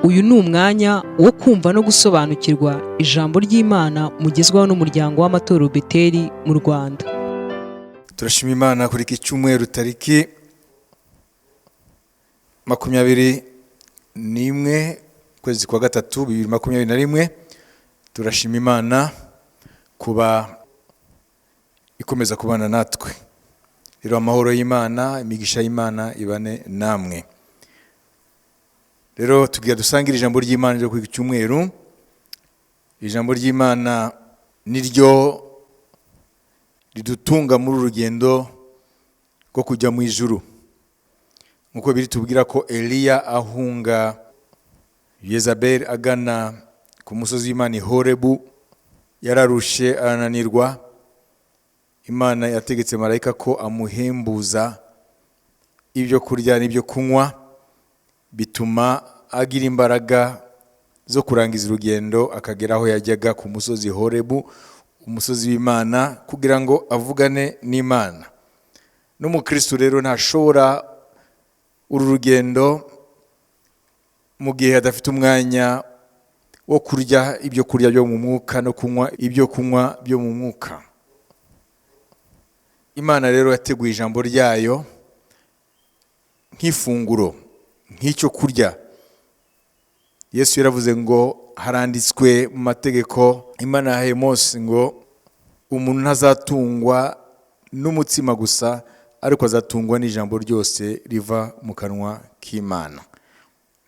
Uyu ni umwanya wo kumva no gusobanukirwa ijambo ry'Imana mugezwaho n'umuryango w'amatorero Beteli mu Rwanda. Turashima Imana kuri iki cyumweru, tariki 21, ukwezi kwa gatatu, 2021. Turashima Imana kuba ikomeza kubana natwe. Rero amahoro y'Imana, imigisha y'Imana ibane namwe. Rero tugira dusangire ijambo ry'Imana ryo kuri iki cyumweru. Ijambo ry'Imana niryo ridutunga muri uru rugendo rwo kujya mu ijuru, nk'uko biri tubwira ko Eliya ahunga Yezabeli agana ku musozi w'Imana i Horebu, yararushe, arananirwa. Imana yategetse marayika ko amuhembuza ibyo kurya n'ibyo kunywa, bituma agira imbaraga zo kurangiza urugendo, akagera aho yajyaga ku musozi Horebu, umusozi w'Imana, kugira ngo avugane n'Imana. N'umukristo rero ntashobora uru rugendo mu gihe adafite umwanya wo kurya ibyo kurya byo mu mwuka no kunywa ibyo kunywa byo mu mwuka. Imana rero yateguye ijambo ryayo nk'ifunguro, nk'icyo kurya. Yesu yaravuze ngo haranditswe mu mategeko Imana yahaye Mose ngo umuntu ntazatungwa n'umutsima gusa, ariko azatungwa n'ijambo ryose riva mu kanwa k'Imana.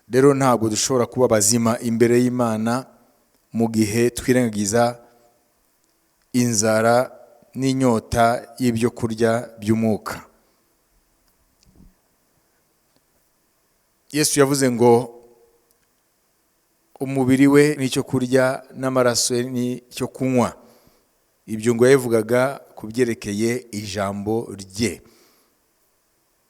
Rero ntabwo dushobora kuba bazima imbere y'Imana mu gihe twirengagiza inzara n'inyota y'ibyo kurya by'umwuka. Yesu yavuze ngo umubiri we n'icyo kurya n'amaraso ye n'icyo kunywa. Ibyo ngo yabivugaga ku byerekeye ijambo rye,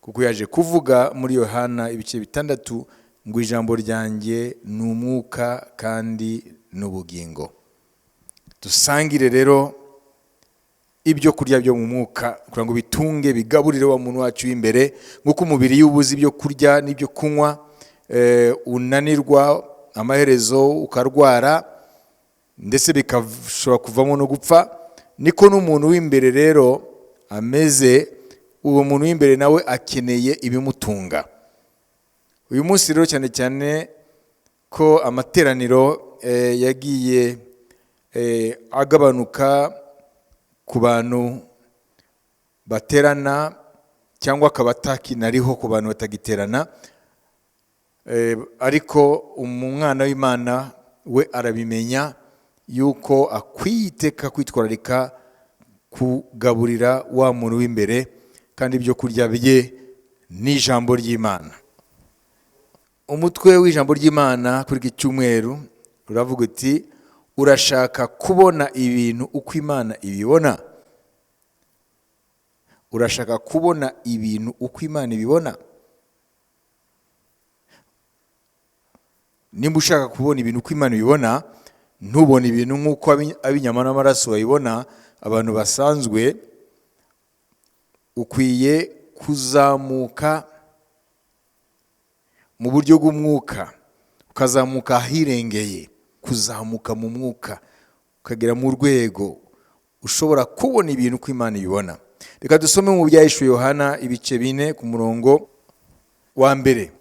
kuko yaje kuvuga muri Yohana ibice 6 ngo ijambo ryanjye ni umwuka kandi n'ubugingo. Dusangire rero ibyo kurya byo mu mwuka kugira ngo bitunge, bigaburire wa muntu wacu w'imbere. Nk'uko umubiri iyo ubuze ibyo kurya n'ibyo kunywa, unanirwa, amaherezo ukarwara, ndetse bikashobora kuvamo no gupfa, niko n'umuntu w'imbere rero ameze. Uwo muntu w'imbere nawe akeneye ibimutunga. Uyu munsi rero, cyane cyane ko amateraniro yagiye agabanuka ku bantu baterana, cyangwa akaba atakinariho ku bantu batagiterana, ariko umwana w'Imana we arabimenya yuko akwiye iteka kwitwararika kugaburira wa muntu w'imbere, kandi ibyo kurya bye ni ijambo ry'Imana. Umutwe w'ijambo ry'Imana kuri iki cyumweru uravuga uti: urashaka kubona ibintu uko Imana ibibona? Urashaka kubona ibintu uko Imana ibibona? Nimba ushaka kubona ibintu uko Imana ibibona, ntubone ibintu nk'uko ab'inyama n'amaraso babibona, abantu basanzwe, ukwiye kuzamuka mu buryo bw'umwuka, ukazamuka ahirengeye, kuzamuka mu mwuka, ukagera mu rwego ushobora kubona ibintu uko Imana ibibona. Reka dusome mu Byahishuwe Yohana ibice 4 ku murongo wa 1.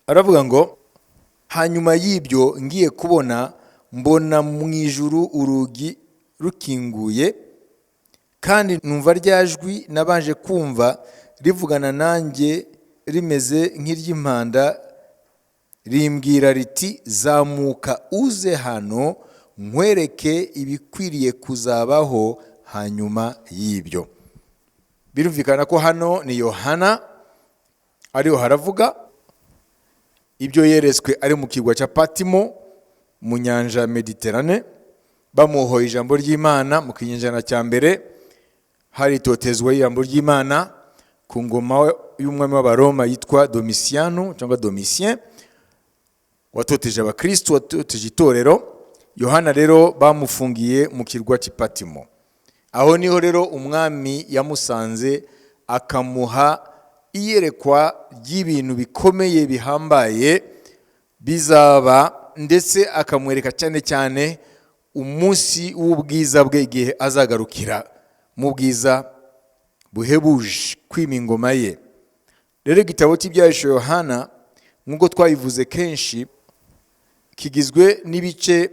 Aravuga ngo: hanyuma y'ibyo ngiye kubona, mbona mu ijuru urugi rukinguye, kandi numva rya jwi nabanje kumva rivugana nanjye rimeze nk'iry'impanda, rimbwira riti: zamuka uze hano nkwereke ibikwiriye kuzabaho hanyuma y'ibyo. Birumvikana ko hano ni Yohana ariho haravuga ibyo yeretswe ari mu kirwa cya Patimo mu nyanja ya Mediterane, bamuhoye ijambo ry'Imana mu kinyejana cya mbere. Hari itotezwa y'ijambo ry'Imana ku ngoma y'umwami w'Abaroma yitwa Domitiano cyangwa Domitien, watoteje abakristo, watoteje itorero. Yohana rero bamufungiye mu kirwa cy'i Patimo. Aho niho rero umwami yamusanze akamuha iyerekwa ry'ibintu bikomeye bihambaye Bizaba, ndetse akamwereka cyane cyane umunsi w'ubwiza bwe, igihe azagarukira mu bwiza buhebuje kwima ingoma ye. Rero igitabo cy'Ibyahishuwe Yohana, nk'uko twabivuze kenshi, kigizwe n'ibice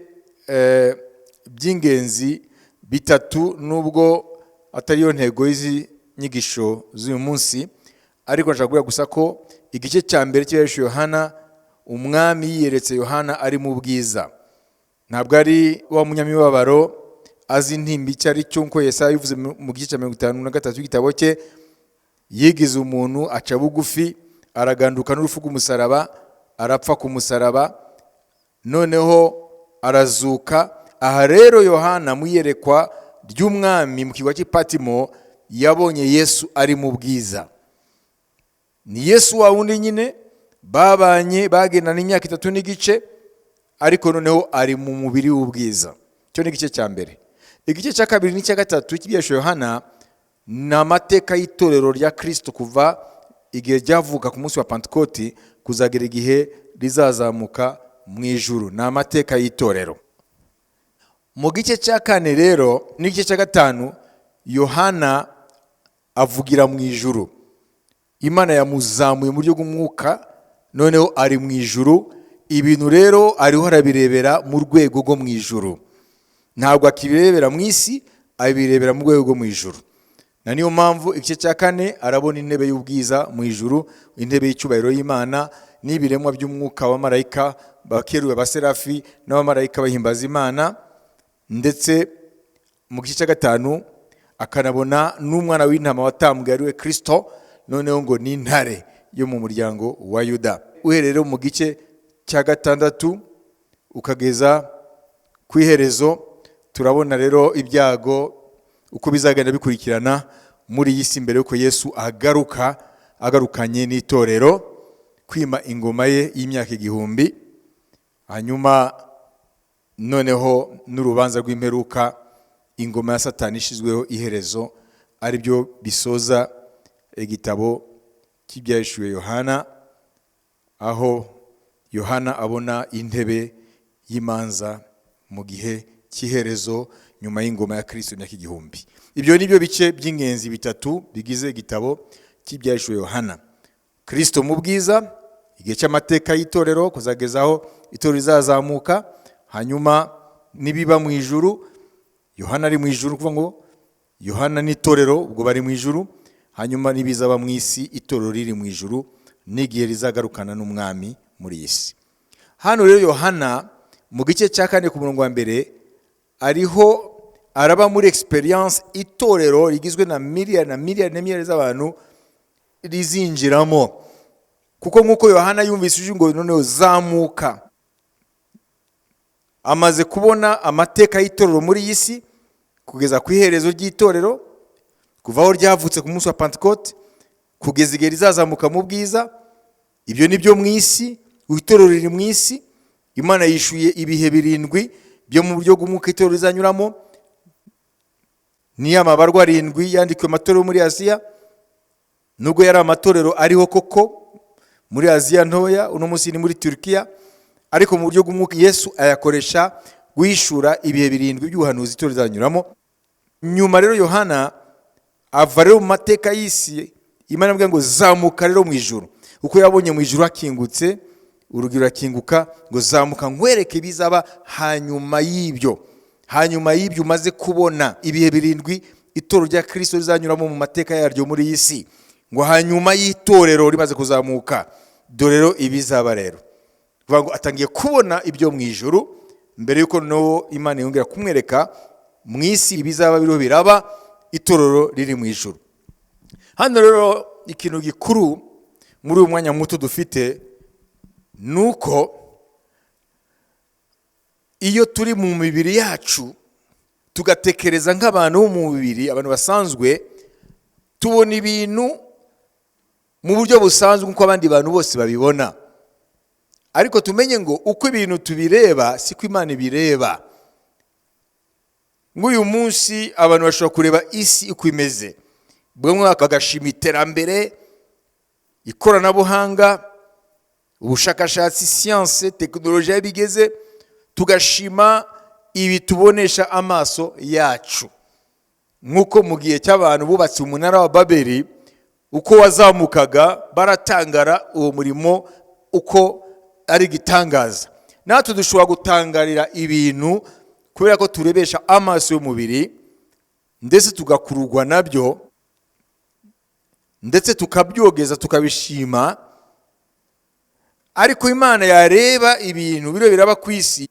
by'ingenzi bitatu, nubwo atariyo ntego y'izi nyigisho z'uyu munsi. Ariko nshaka kuvuga gusa ko igice cya mbere cy'Ibyahishuwe Yohana, Umwami yiyeretse Yohana ari mu bwiza. Ntabwo ari wa munyamibabaro azi intimba icyo ari cyo, nk'uko Yesaya yabivuze mu gice cya 53 cy'igitabo cye. Yigize umuntu, aca bugufi, araganduka n'urupfu rw'umusaraba, arapfa ku musaraba, noneho arazuka. Aha rero Yohana, mu iyerekwa ry'Umwami mu kirwa cy'i Patimo, yabonye Yesu ari mu bwiza. Ni Yesu wa wundi nyine babanye, bagendana imyaka 3 n'igice, ariko noneho ari mu mubiri w'ubwiza. Icyo ni igice cya mbere. Igice cya kabiri n'icya gatatu cy'Ibyahishuwe Yohana ni amateka y'itorero rya Kirisito, kuva igihe ryavuka ku munsi wa Pantekoti kuzagera igihe rizazamuka mu ijuru. Ni amateka y'itorero. Mu gice cya kane rero n'igice cya gatanu, Yohana avugira mu ijuru. Imana yamuzamuye mu buryo bw'umwuka, noneho ari mu ijuru. Ibintu rero ariho arabirebera mu rwego rwo mu ijuru, ntabwo akibirebera mu isi, abirebera mu rwego rwo mu ijuru. Na niyo mpamvu igice cya kane arabona intebe y'ubwiza mu ijuru, intebe y'icyubahiro y'Imana, n'ibiremwa by'umwuka, abamarayika, bakeruwe, abaserafi n'abamarayika bahimbaza Imana. Ndetse mu gice cya gatanu akanabona n'umwana w'intama watambwe, ari we Kirisito, noneho ngo ni Intare yo mu muryango wa Yuda. Uhereye rero mu gice cya gatandatu ukageza ku iherezo, turabona rero ibyago uko bizagenda bikurikirana muri iyi si mbere y'uko Yesu agaruka agarukanye n'itorero kwima ingoma ye y'imyaka 1000, hanyuma noneho n'urubanza rw'imperuka, ingoma ya Satani ishyizweho iherezo, aribyo bisoza igitabo cy'Ibyahishuwe Yohana, aho Yohana abona intebe y'imanza mu gihe cy'iherezo nyuma y'ingoma ya Kirisito imyaka 1000. Ibyo ni byo bice by'ingenzi bitatu bigize igitabo cy'Ibyahishuwe Yohana: Kirisito mu bwiza, igihe cy'amateka y'itorero kuzagezaho itorero rizazamuka, hanyuma nibiba mu ijuru. Yohana ari mu ijuru, kuvuga ngo Yohana n'itorero ubwo bari mu ijuru, hanyuma n'ibizaba mu isi itorero riri mu ijuru, n'igihe rizagarukana n'Umwami muri iyi si. Hano rero Yohana mu gice cya kane ku murongo wa mbere ariho araba muri experience itorero rigizwe na miliyari na miliyari na miliyari z'abantu rizinjiramo, kuko nk'uko Yohana yumvise ijwi ngo noneho zamuka, amaze kubona amateka y'itorero muri iyi si kugeza ku iherezo ry'itorero, kuva aho ryavutse ku munsi wa Pantekote kugeza igihe rizazamuka mu bwiza. Ibyo ni byo mu isi, itorero riri mu isi. Imana yishuye ibihe birindwi byo mu buryo bw'umwuka itorero rizanyuramo, niyo amabarwa arindwi yandikiwe amatorero muri Aziya. Nubwo yari amatorero ariho koko muri Aziya Ntoya, uno munsi ni muri Turukiya, ariko mu buryo bw'umwuka Yesu ayakoresha guhishura ibihe birindwi by'ubuhanuzi itorero rizanyuramo. Nyuma rero Yohana ava rero mu mateka y'isi, Imana imubwira ngo zamuka rero mu ijuru, kuko yabonye mu ijuru hakingutse, urugi rurakinguka, ngo zamuka nkwereke ibizaba hanyuma y'ibyo, hanyuma y'ibyo umaze kubona, ibihe birindwi itorero rya Kirisito rizanyuramo mu mateka yaryo muri iyi si. Ngo hanyuma y'itorero rimaze kuzamuka, dore rero ibizaba. Rero kuvuga ngo atangiye kubona ibyo mu ijuru mbere y'uko noneho Imana yongera kumwereka mu isi ibizaba biriho biraba itorero riri mu ijuru. Hano rero ikintu gikuru muri uyu mwanya muto dufite ni uko iyo turi mu mibiri yacu, tugatekereza nk'abantu bo mu mubiri, abantu basanzwe, tubona ibintu mu buryo busanzwe nk'uko abandi bantu bose babibona. Ariko tumenye ngo uko ibintu tubireba siko Imana ibireba. Nk'uyu munsi abantu bashobora kureba isi uko imeze, bamwe bagashima iterambere, ikoranabuhanga. Ubushakashatsi, siyanse, tekinoloji aho bigeze, tugashima ibi tubonesha amaso yacu. Nk'uko mu gihe cy'abantu bubatse umunara wa Babeli, uko wazamukaga baratangara uwo murimo uko ari igitangaza. Natwe dushobora gutangarira ibintu kubera ko turebesha amaso y'umubiri, ndetse tugakururwa nabyo, ndetse tukabyogeza, tukabishima. Ariko Imana yareba ibintu biriho biraba ku isi,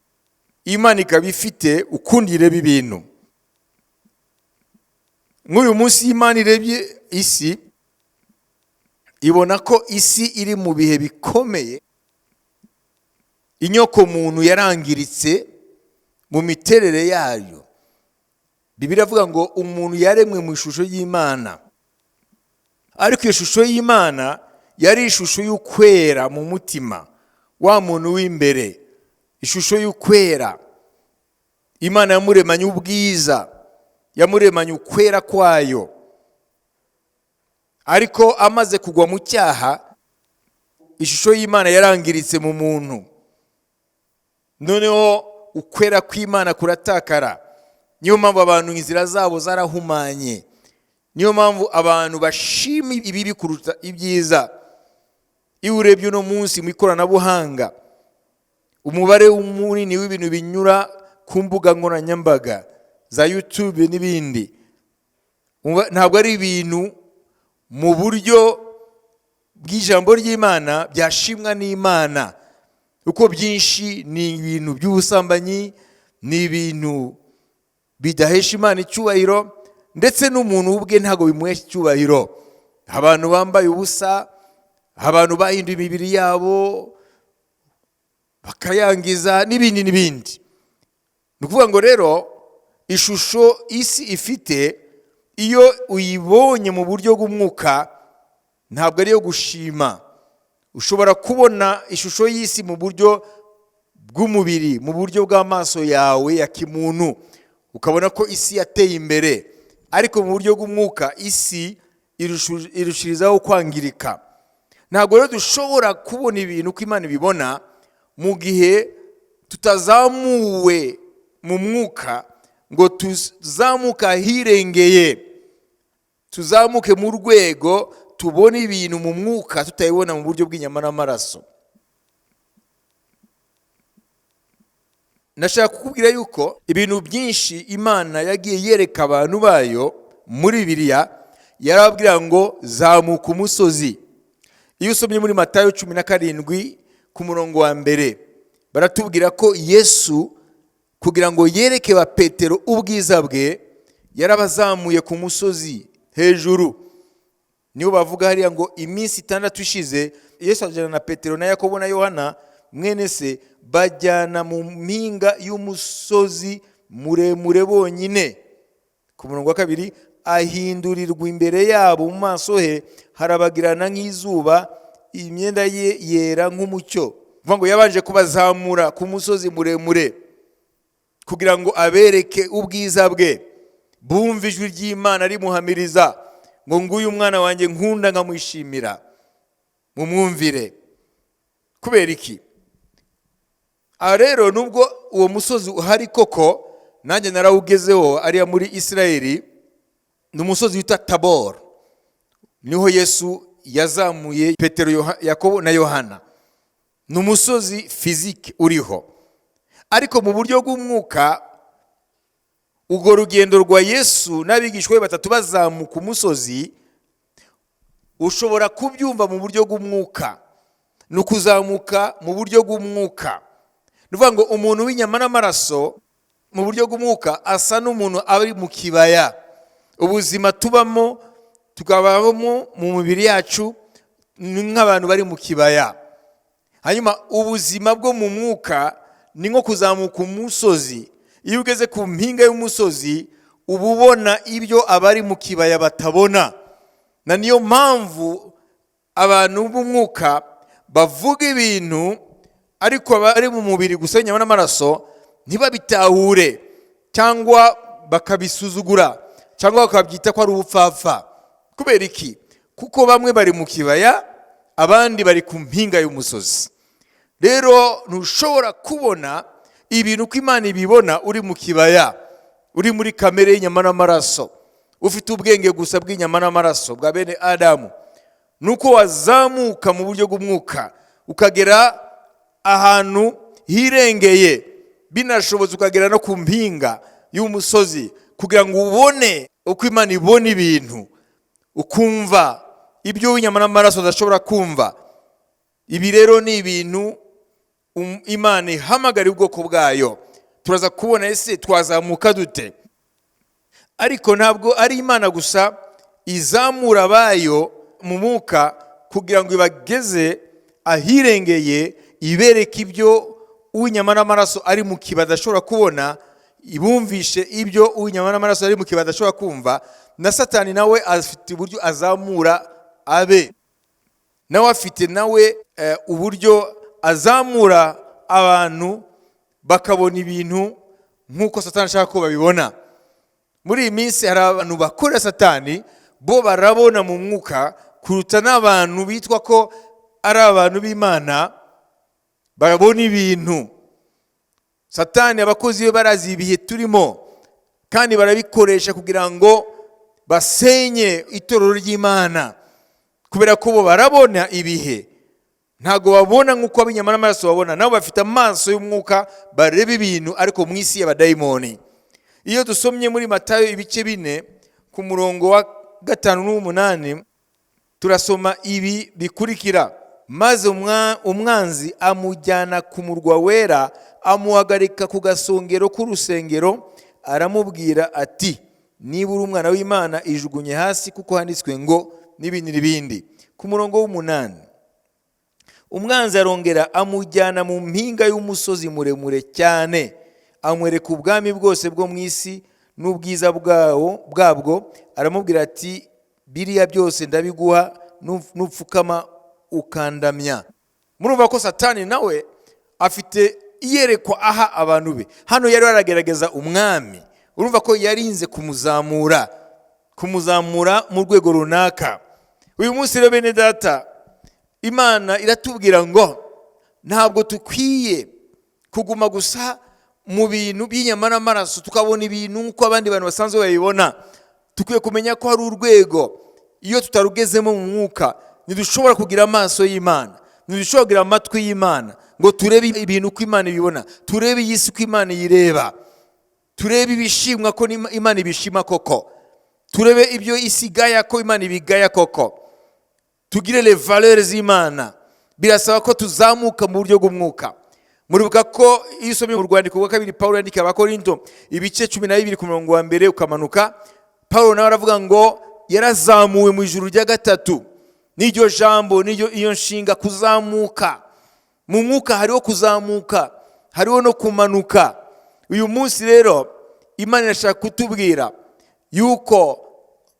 Imana ikaba ifite ukundi ireba ibintu. Nk'uyu munsi Imana irebye isi, ibona ko isi iri mu bihe bikomeye. Inyokomuntu yarangiritse mu miterere yayo. Bibiliya iravuga ngo umuntu yaremwe mu ishusho y'Imana, ariko iyo shusho y'Imana yari ishusho y'ukwera mu mutima wa muntu w'imbere, ishusho y'ukwera. Imana yamuremanye ubwiza, yamuremanye ukwera kwayo, ariko amaze kugwa mu cyaha, ishusho y'Imana yarangiritse mu muntu. Noneho ukwera kw'Imana kuratakara. Niyo mpamvu abantu inzira zabo zarahumanye, niyo mpamvu abantu bashima ibibi kuruta ibyiza. Iyo urebye uno munsi mu ikoranabuhanga, umubare munini w'ibintu binyura ku mbuga nkoranyambaga za YouTube n'ibindi, ntabwo ari ibintu mu buryo bw'ijambo ry'Imana byashimwa n'Imana, kuko byinshi ni ibintu by'ubusambanyi, ni ibintu bidahesha Imana icyubahiro, ndetse n'umuntu ubwe ntabwo bimuhesha icyubahiro. Abantu bambaye ubusa, abantu bahinduye imibiri yabo bakayangiza, n'ibindi n'ibindi. Ni ukuvuga ngo rero ishusho isi ifite, iyo uyibonye mu buryo bw'umwuka, ntabwo ari iyo gushima. Ushobora kubona ishusho y'isi mu buryo bw'umubiri, mu buryo bw'amaso yawe ya kimuntu, ukabona ko isi yateye imbere, ariko mu buryo bw'umwuka isi irushirizaho kwangirika. Ntabwo rero dushobora kubona ibintu uko Imana ibibona mu gihe tutazamuwe mu mwuka, ngo tuzamuke ahirengeye, tuzamuke mu rwego tubone ibintu mu mwuka tutayibona mu buryo bw'inyama n'amaraso. Nashaka kukubwira yuko ibintu byinshi Imana yagiye yereka abantu bayo muri Bibiliya, yarababwira ngo zamuka umusozi. Iyo usomye muri Matayo 17 ku murongo wa mbere, baratubwira ko Yesu kugira ngo yereke ba Petero ubwiza bwe, yarabazamuye ku musozi hejuru. Niho bavuga hariya ngo iminsi 6 ishize, Yesu ajyana na Petero na Yakobo na Yohana mwene se, bajyana mu mpinga y'umusozi muremure bonyine. Ku murongo wa 2, ahindurirwa imbere yabo, mu maso he harabagirana nk'izuba, imyenda ye yera nk'umucyo. Kuvuga ngo yabanje kubazamura ku musozi muremure kugira ngo abereke ubwiza bwe, bumve ijwi ry'Imana rimuhamiriza ngo nguyu umwana wanjye nkunda nkamwishimira, mumwumvire. Kubera iki? Aha rero nubwo uwo musozi uhari koko, nanjye narawugezeho ariya muri Isirayeli, ni umusozi witwa Tabor, niho Yesu yazamuye Petero, Yakobo na Yohana. Ni umusozi fizike uriho, ariko mu buryo bw'umwuka urwo rugendo rwa Yesu n'abigishwa be batatu bazamuka umusozi, ushobora kubyumva mu buryo bw'umwuka. Ni ukuzamuka mu buryo bw'umwuka. Ni ukuvuga ngo umuntu w'inyama n'amaraso mu buryo bw'umwuka asa n'umuntu ari mu kibaya. Ubuzima tubamo tukabamo mu mibiri yacu ni nk'abantu bari mu kibaya. Hanyuma ubuzima bwo mu mwuka ni nko kuzamuka umusozi. Iyo ugeze ku mpinga y'umusozi uba ubona ibyo abari mu kibaya batabona. Na niyo mpamvu abantu b'umwuka bavuga ibintu ariko abari mu mubiri gusa inyama n'amaraso ntibabitahure, cyangwa bakabisuzugura, cyangwa bakabyita ko ari ubupfapfa. Kubera iki? Kuko bamwe bari mu kibaya, abandi bari ku mpinga y'umusozi. Rero ntushobora kubona ibintu uko Imana ibibona uri mu kibaya, uri muri kamere y'inyama n'amaraso, ufite ubwenge gusa bw'inyama n'amaraso bwa bene Adamu. Nuko wazamuka mu buryo bw'umwuka ukagera ahantu hirengeye, binashobotse ukagera no ku mpinga y'umusozi, kugira ngo ubone uko Imana ibona ibintu, ukumva ibyo w'inyama n'amaraso adashobora kumva. Ibi rero ni ibintu Imana ihamagara ubwoko bwayo. Turaza kubona ese twazamuka dute. Ariko ntabwo ari Imana gusa izamura abayo mu mwuka kugira ngo ibageze ahirengeye, ibereke ibyo uw'inyama n'amaraso ari mu kibaya adashobora kubona, ibumvishe ibyo uw'inyama n'amaraso ari mu kibaya adashobora kumva. Na Satani nawe afite uburyo azamura abe, nawe afite nawe uburyo azamura abantu bakabona ibintu nk'uko Satani ashaka ko babibona. Muri iyi minsi hari abantu bakorera Satani, bo barabona mu mwuka kuruta n'abantu bitwa ko ari abantu b'Imana barabona ibintu. Satani abakozi be barazi ibihe turimo, kandi barabikoresha kugira ngo basenye itorero ry'Imana, kubera ko bo barabona ibihe. Ntabwo babona nk'uko ab'inyama n'amaraso babona, nabo bafite amaso y'umwuka bareba ibintu, ariko mu isi y'abadayimoni. Iyo dusomye muri Matayo ibice 4 ku murongo wa 5 n'uw'umunani, turasoma ibi bikurikira: maze umwanzi amujyana ku murwa wera, amuhagarika ku gasongero k'urusengero, aramubwira ati: niba uri umwana w'Imana, ijugunye hasi, kuko handitswe ngo n'ibindi n'ibindi. Ku murongo w'umunani, umwanzi arongera amujyana mu mpinga y'umusozi muremure cyane, amwereka ubwami bwose bwo mu isi n'ubwiza bwabwo, aramubwira ati: biriya byose ndabiguha nupfukama ukandamya. Murumva ko Satani nawe afite iyerekwa aha abantu be. Hano yari aragerageza umwami, urumva ko yarinze kumuzamura mu rwego runaka. Uyu munsi rero bene data, Imana iratubwira ngo ntabwo dukwiye kuguma gusa mu bintu by'inyama n'amaraso, tukabona ibintu nk'uko abandi bantu basanzwe babibona. Dukwiye kumenya ko hari urwego iyo tutarugezemo mu mwuka ntidushobora kugira amaso y'Imana, ntidushobora kugira amatwi y'Imana ngo turebe ibintu uko Imana ibibona, turebe iyi si uko Imana iyireba, turebe ibishimwa ko Imana ibishima koko, turebe ibyo isi igaya ko Imana ibigaya koko, tugire les valeurs z'Imana. Birasaba ko tuzamuka mu buryo bw'umwuka. Muribuka ko iyo usomye mu rwandiko rwa kabiri Paulo yandikiye Abakorinto, ibice 12 ku murongo wa mbere ukamanuka, Paulo nawe aravuga ngo yarazamuwe mu ijuru rya gatatu. N'iryo jambo, n'iryo iyo nshinga kuzamuka mu mwuka, hariho kuzamuka, hariho no kumanuka. Uyu munsi rero Imana irashaka kutubwira yuko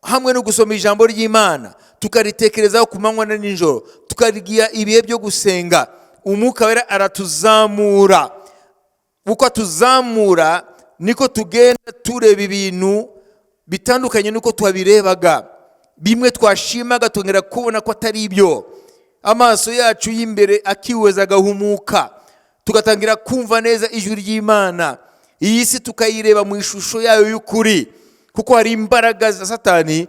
hamwe no gusoma ijambo ry'Imana, tukaritekerezaho ku manywa na nijoro, tukarigira ibihe byo gusenga, Umwuka Wera aratuzamura. Uko atuzamura niko tugenda tureba ibintu bitandukanye nuko twabirebaga. Bimwe twashimaga twongera kubona ko atari ibyo. Amaso yacu y'imbere akiweza, agahumuka, tugatangira kumva neza ijwi ry'Imana. Iyi si tukayireba mu ishusho yayo y'ukuri, kuko hari imbaraga za Satani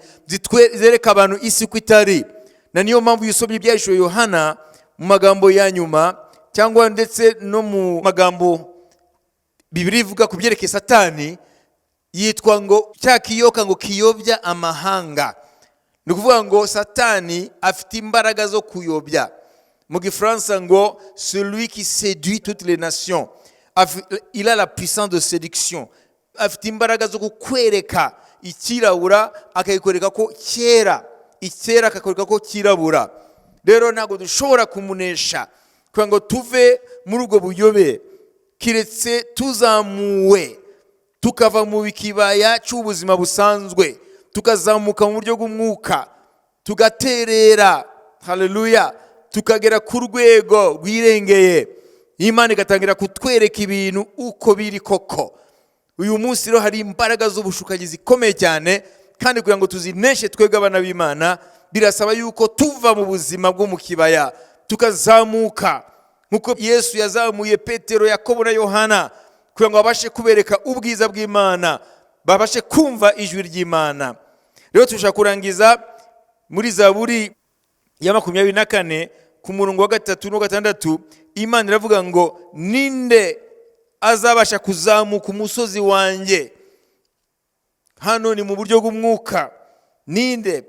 zereka abantu isi ko itari. Na niyo mpamvu iyo usomye Ibyahishuwe Yohana mu magambo ya nyuma, cyangwa ndetse no mu magambo Bibiliya ivuga ku byerekeye Satani, yitwa ngo cya kiyoka ngo kiyobya amahanga. Ni ukuvuga ngo Satani afite imbaraga zo kuyobya. Mu gifaransa ngo celui qui séduit toutes les nations, il a la puissance de séduction. Afite imbaraga zo kukwereka icyirabura akayikwereka ko cyera, icyera akakwereka ko cyirabura. Rero ntabwo dushobora kumunesha kugira ngo tuve muri ubwo buyobe, kiretse tuzamuwe tukava mu kibaya cy'ubuzima busanzwe, tukazamuka mu buryo bw'umwuka, tugaterera, haleluya, tukagera ku rwego rwirengeye, Imana igatangira kutwereka ibintu uko biri koko. Uyu munsi rero hari imbaraga z'ubushukanyi zikomeye cyane, kandi kugira ngo tuzineshe twebwe abana b'Imana, birasaba yuko tuva mu buzima bwo mu kibaya tukazamuka. Nk'uko Yesu yazamuye Petero, Yakobo na Yohana kugira ngo babashe kubereka ubwiza bw'Imana, babashe kumva ijwi ry'Imana. Rero turashaka kurangiza muri Zaburi ya 24 ku murongo wa 3 n'uwa 6. Imana iravuga ngo: "Ninde azabasha kuzamuka umusozi wanjye?" Hano ni mu buryo bw'umwuka. Ninde?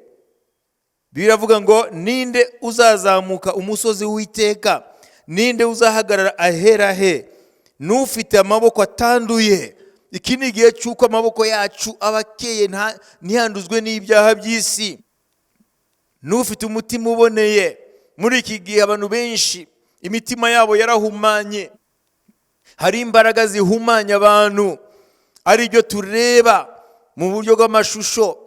Biravuga ngo: "Ninde uzazamuka umusozi w'Uwiteka? Ninde uzahagarara ahera he? N'ufite amaboko atanduye." Iki ni igihe cy'uko amaboko yacu aba akeye, ntiyanduzwe n'ibyaha by'isi. N'ufite umutima uboneye. Muri iki gihe abantu benshi imitima yabo yarahumanye. Hari imbaraga zihumanya abantu, ari byo tureba mu buryo bw'amashusho,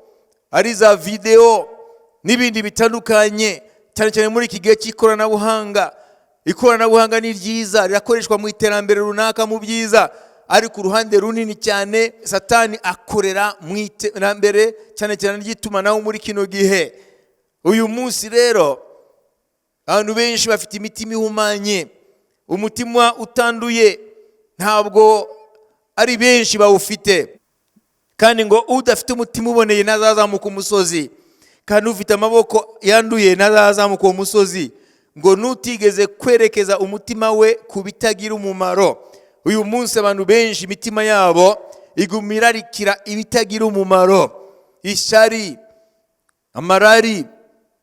ari za videwo n'ibindi bitandukanye, cyane cyane muri iki gihe cy'ikoranabuhanga. Ikoranabuhanga ni ryiza, rirakoreshwa mu iterambere runaka, mu byiza, ariko uruhande runini cyane Satani akorera mu iterambere, cyane cyane ry'itumanaho muri kino gihe. Uyu munsi rero abantu benshi bafite imitima ihumanye, umutima utanduye ntabwo ari benshi bawufite. Kandi ngo udafite umutima uboneye ntazazamuka umusozi, kandi ufite amaboko yanduye ntazazamuka uwo musozi. Ngo nutigeze kwerekeza umutima we ku bitagira umumaro. Uyu munsi abantu benshi imitima yabo iguma irarikira ibitagira umumaro, ishyari, amarari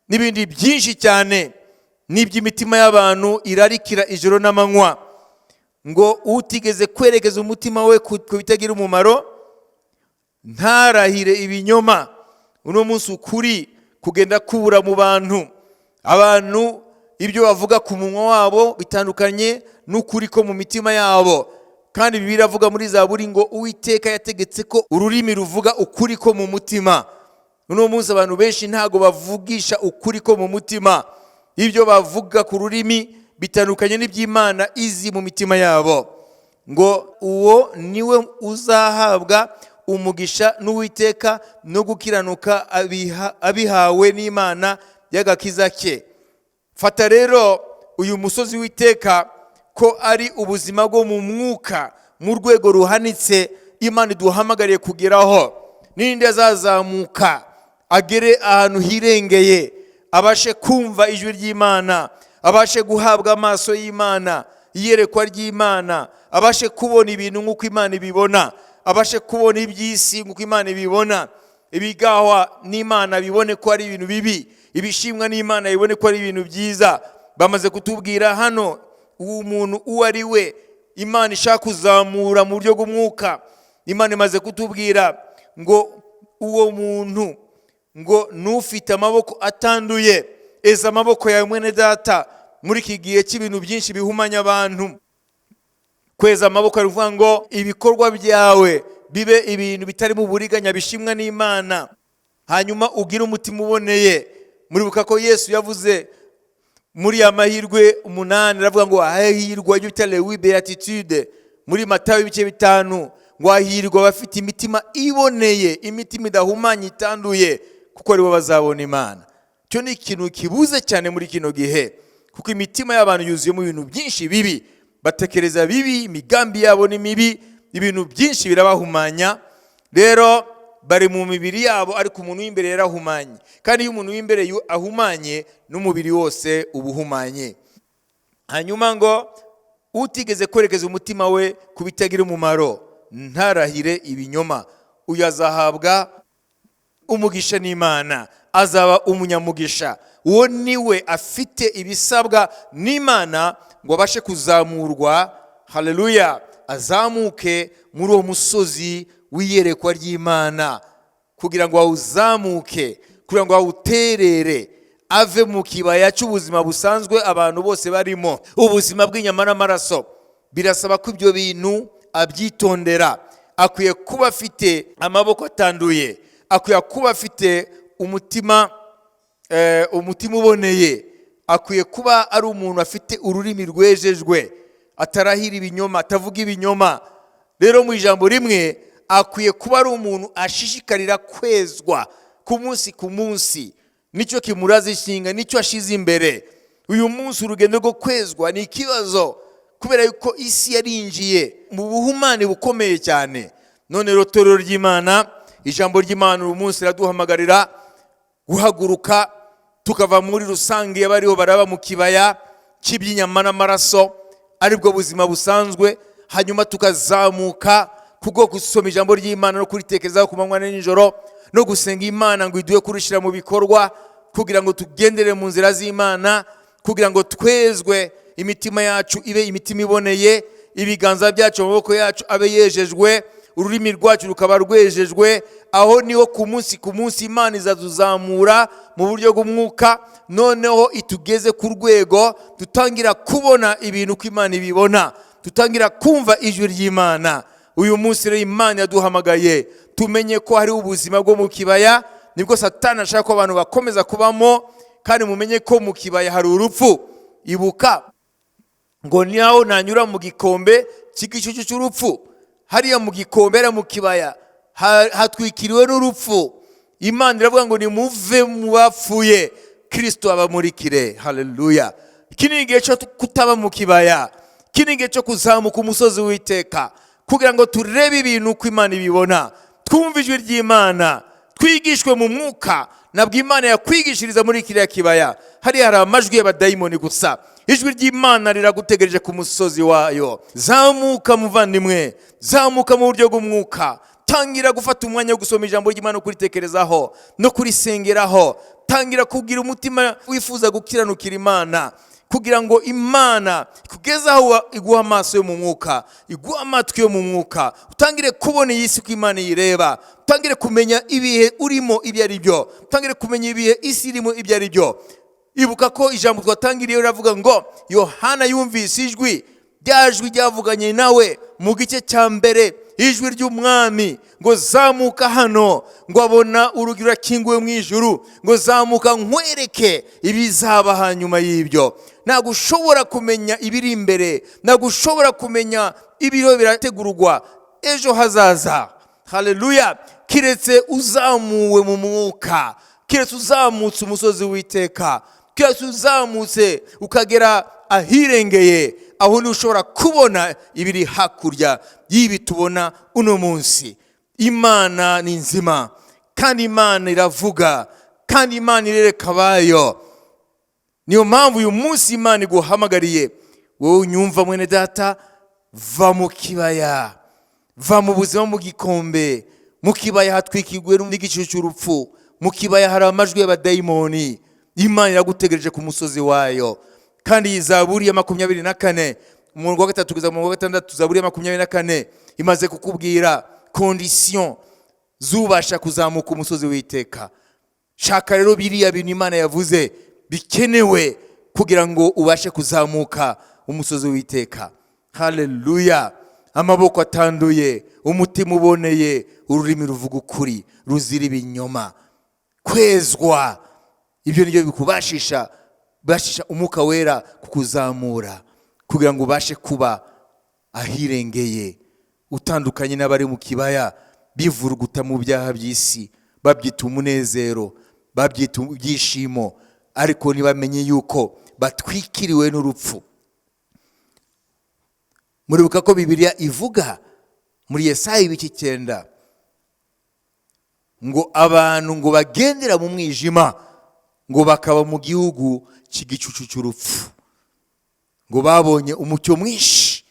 n'ibindi byinshi cyane, n'iby'imitima y'abantu irarikira ijoro n'amanywa. Ngo utigeze kwerekeza umutima we ku bitagira umumaro, ntarahire ibinyoma. Uno munsi ukuri kugenda kubura mu bantu. Abantu ibyo bavuga ku munwa wabo bitandukanye n'ukuri ko mu mitima yabo. Kandi Bibiliya iravuga muri Zaburi ngo Uwiteka yategetse ko ururimi ruvuga ukuri ko mu mutima. Uno munsi abantu benshi ntabwo bavugisha ukuri ko mu mutima. Ibyo bavuga ku rurimi bitandukanye n'iby'Imana izi mu mitima yabo. Ngo uwo niwe uzahabwa umugisha n'Uwiteka, no gukiranuka abihawe n'Imana y'agakiza ke. Fata rero uyu musozi w'Iteka ko ari ubuzima bwo mu mwuka, mu rwego ruhanitse Imana iduhamagariye kugeraho. N'indi azazamuka agere ahantu hirengeye, abashe kumva ijwi ry'Imana, abashe guhabwa amaso y'Imana, iyerekwa ry'Imana, abashe kubona ibintu nk'uko Imana ibibona, abashe kubona iby'isi nk'uko Imana ibibona, ibigahwa n'Imana bibone ko ari ibintu bibi, ibishimwa n'Imana bibone ko ari ibintu byiza. Bamaze kutubwira hano uwo muntu uwo ari we Imana ishaka kuzamura mu buryo bw'umwuka. Imana imaze kutubwira ngo uwo muntu ngo n'ufite amaboko atanduye. Eza amaboko yawe, mwene data, muri iki gihe cy'ibintu byinshi bihumanya abantu. Kweza amaboko ari ukuvuga ngo ibikorwa byawe bibe ibintu bitarimo uburiganya, bishimwa n'Imana, hanyuma ugire umutima uboneye. Muribuka ko Yesu yavuze muri ya mahirwe 8, aravuga ngo hahirwa, ibyo bita les huit béatitudes muri Matayo ibice 5, ngo hahirwa abafite imitima iboneye, imitima idahumanye, itanduye, kuko aribo bazabona Imana. Icyo ni ikintu kibuze cyane muri kino gihe, kuko imitima y'abantu yuzuyemo ibintu byinshi bibi, batekereza bibi, imigambi yabo ni mibi, ibintu byinshi birabahumanya. Rero bari mu mibiri yabo, ariko umuntu w'imbere yarahumanye. Kandi iyo umuntu w'imbere ahumanye, n'umubiri wose uba uhumanye. Hanyuma ngo utigeze kwerekeza umutima we ku bitagira umumaro, ntarahire ibinyoma, uyu azahabwa umugisha n'Imana, azaba umunyamugisha. Uwo niwe afite ibisabwa n'Imana ngo abashe kuzamurwa, haleluya, azamuke muri uwo musozi w'iyerekwa ry'Imana, kugira ngo awuzamuke, kugira ngo awuterere, ave mu kibaya cy'ubuzima busanzwe abantu bose barimo, ubuzima bw'inyama n'amaraso. Birasaba ko ibyo bintu abyitondera. Akwiye kuba afite amaboko atanduye, akwiye kuba afite umutima uboneye, akwiye kuba ari umuntu afite ururimi rwejejwe, atarahira ibinyoma, atavuga ibinyoma. Rero mu ijambo rimwe, akwiye kuba ari umuntu ashishikarira kwezwa ku munsi ku munsi. Nicyo kimuraza ishinga, nicyo ashize imbere. Uyu munsi urugendo rwo kwezwa ni ikibazo, kubera yuko isi yarinjiye mu buhumane bukomeye cyane. None rero, torero ry'Imana, ijambo ry'Imana uyu munsi riraduhamagarira guhaguruka, tukava muri rusange y'abariho baraba mu kibaya cy'iby'inyama n'amaraso, aribwo buzima busanzwe, hanyuma tukazamuka kubwo gusoma ijambo ry'Imana no kuritekerezaho ku manywa na nijoro, no gusenga Imana ngo iduhe kurishyira mu bikorwa, kugira ngo tugendere mu nzira z'Imana, kugira ngo twezwe, imitima yacu ibe imitima iboneye, ibiganza byacu, amaboko yacu abe yejejwe, ururimi rwacu rukaba rwejejwe. Aho niho ku munsi ku munsi Imana izatuzamura mu buryo bw'umwuka, noneho itugeze ku rwego dutangira kubona ibintu uko Imana ibibona, dutangira kumva ijwi ry'Imana. Uyu munsi rero Imana yaduhamagaye tumenye ko hari ubuzima bwo mu kibaya, nibwo Satani ashaka ko abantu bakomeza kubamo. Kandi mumenye ko mu kibaya hari urupfu. Ibuka ngo niho nanyura mu gikombe cy'igicucu cy'urupfu. Hariya mu gikombe, hariya mu kibaya, hatwikiriwe n'urupfu. Imana iravuga ngo nimuve mu bapfuye, Kirisito abamurikire. Haleluya! Iki ni igihe cyo kutaba mu kibaya, iki ni igihe cyo kuzamuka umusozi w'Iteka, kugira ngo turebe ibintu uko Imana ibibona, twumve ijwi ry'Imana, twigishwe mu mwuka. Ntabwo Imana yakwigishiriza muri kiriya kibaya, hariya hari amajwi y'abadayimoni gusa. Ijwi ry'Imana riragutegereje ku musozi wayo. Zamuka muvandimwe, zamuka mu buryo bw'umwuka. Tangira gufata umwanya wo gusoma ijambo ry'Imana no kuritekerezaho no kurisengeraho. Tangira kugira umutima wifuza gukiranukira Imana, kugira ngo Imana kugeze aho iguha amaso yo mu mwuka, iguha amatwi yo mu mwuka, utangire kubona iyi si uko Imana iyireba, utangire kumenya ibihe urimo ibyo ari byo, utangire kumenya ibihe isi irimo ibyo ari byo. Ibuka ko ijambo twatangiriye riravuga ngo Yohana yumvise ijwi, rya jwi ryavuganye nawe mu gice cya mbere, ijwi ry'Umwami ngo zamuka hano, ngo abona urugi rurakinguwe mu ijuru, ngo zamuka nkwereke ibizaba hanyuma y'ibyo. Ntabwo ushobora kumenya ibiri imbere, ntabwo ushobora kumenya ibiriho birategurwa ejo hazaza, haleluya, kiretse uzamuwe mu mwuka, kiretse uzamutse umusozi w'Iteka, kiretse uzamutse ukagera ahirengeye. Aho niho ushobora kubona ibiri hakurya y'ibi tubona uno munsi. Imana ni nzima, kandi Imana iravuga, kandi Imana irereka abayo. Niyo mpamvu uyu munsi Imana iguhamagariye wowe unyumva, mwene data: va mu kibaya, va mu buzima mu gikombe. Mu kibaya hatwikirwe n'igicucu cy'urupfu, mu kibaya hari amajwi y'abadayimoni. Imana iragutegereje ku musozi wayo. Kandi iyi Zaburi ya 24, umurongo wa 3 kugeza mu murongo wa 6, Zaburi ya 24 imaze kukubwira conditions zubasha kuzamuka umusozi w'Iteka. Shaka rero biriya bintu Imana yavuze bikenewe kugira ngo ubashe kuzamuka umusozi w'Iteka. Haleluya! Amaboko atanduye, umutima uboneye, ururimi ruvuga ukuri ruzira ibinyoma, kwezwa, ibyo nibyo bikubashisha, bibashisha Umwuka Wera kukuzamura, kugira ngo ubashe kuba ahirengeye, utandukanye n'abari mu kibaya bivuruguta mu byaha by'isi, babyita umunezero, babyita ibyishimo, ariko ntibamenye yuko batwikiriwe n'urupfu. Muribuka ko Bibiliya ivuga muri Yesaya ibice 9 ngo abantu ngo bagendera mu mwijima, ngo bakaba mu gihugu cy'igicucu cy'urupfu, ngo babonye umucyo mwinshi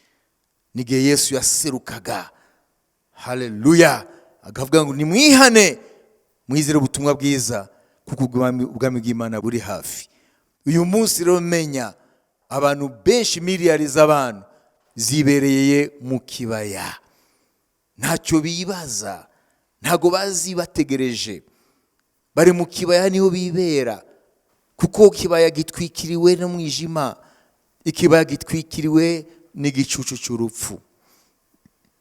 n'igihe Yesu yaserukaga. Haleluya! Akavuga ngo nimwihane, mwizere ubutumwa bwiza, kuko ubwami bw'Imana buri hafi. Uyu munsi rero menya abantu benshi, miliyari z'abantu zibereye mu kibaya, ntacyo bibaza, ntabwo bazi bategereje, bari mu kibaya, niho bibera, kuko ikibaya gitwikiriwe n'umwijima, ikibaya gitwikiriwe n'igicucu cy'urupfu.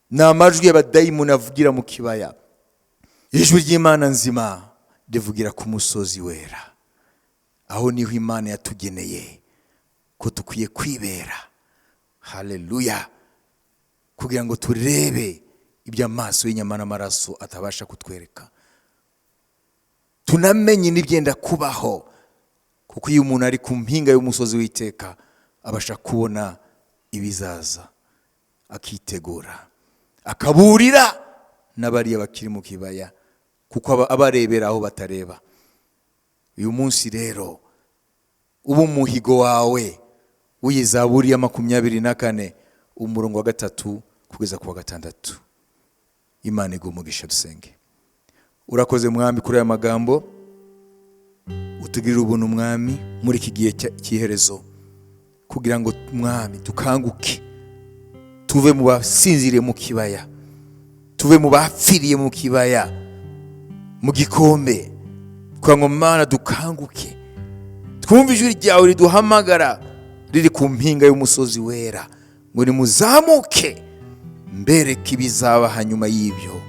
Ni amajwi y'abadayimoni avugira mu kibaya. Ijwi ry'Imana nzima rivugira ku musozi wera. Aho niho Imana yatugeneye ko dukwiye kwibera. Haleluya! Kugira ngo turebe ibyo amaso y'inyama n'amaraso atabasha kutwereka, tunamenye n'ibyenda kubaho, kuko Kuko iyo umuntu ari ku mpinga y'umusozi w'iteka, abasha kubona ibizaza, akitegura, akaburira n'abariya bakiri mu kibaya, kuko aba abarebera aho batareba. Uyu munsi rero uba umuhigo wawe w'iyi Zaburi ya 24, umurongo wa 3 kugeza ku wa 6. Imana iguhe umugisha. Dusenge. Urakoze Mwami kuri aya magambo. Utugirire ubuntu Mwami muri iki gihe cy'iherezo, kugira ngo Mwami dukanguke, tuve mu basinziriye mu kibaya, tuve mu bapfiriye mu kibaya, mu gikombe, kugira ngo Mana dukanguke, twumve ijwi ryawe riduhamagara riri ku mpinga y'umusozi wera, ngo nimuzamuke mbereke ibizaba hanyuma y'ibyo.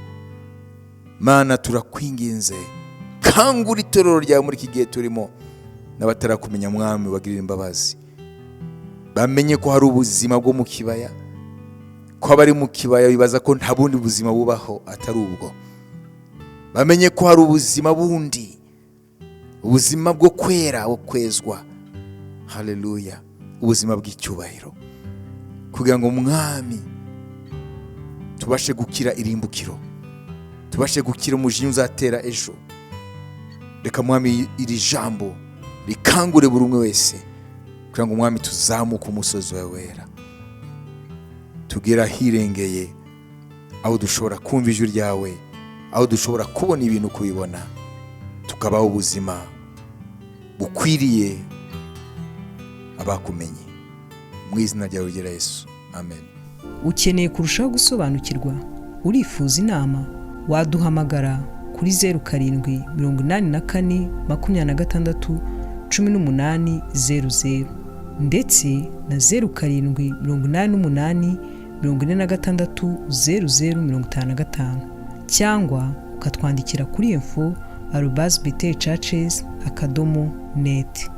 Mana, turakwinginze, kangura itorero ryawe muri iki gihe turimo, n'abatarakumenya Mwami bagirira imbabazi, bamenye ko hari ubuzima bwo mu kibaya, ko abari mu kibaya bibaza ko nta bundi buzima bubaho atari ubwo. Bamenye ko hari ubuzima bundi, ubuzima bwo kwera, bwo kwezwa, haleluya, ubuzima bw'icyubahiro, kugira ngo Mwami tubashe gukira irimbukiro, tubashe gukira umujinya uzatera ejo. Reka Mwami iri jambo rikangure buri umwe wese, kugira ngo Mwami tuzamuke umusozi wawe wera, tugere ahirengeye, aho dushobora kumva ijwi ryawe, aho dushobora kubona ibintu kubibona, tukabaho ubuzima bukwiriye abakumenye. Mu izina ryawe ryera Yesu, amen. Ukeneye kurushaho gusobanukirwa? Urifuza inama? Waduhamagara kuri 0784 26 18 00 ndetse na 0788 46 00 55, cyangwa ukatwandikira kuri info@bethelchurches.net.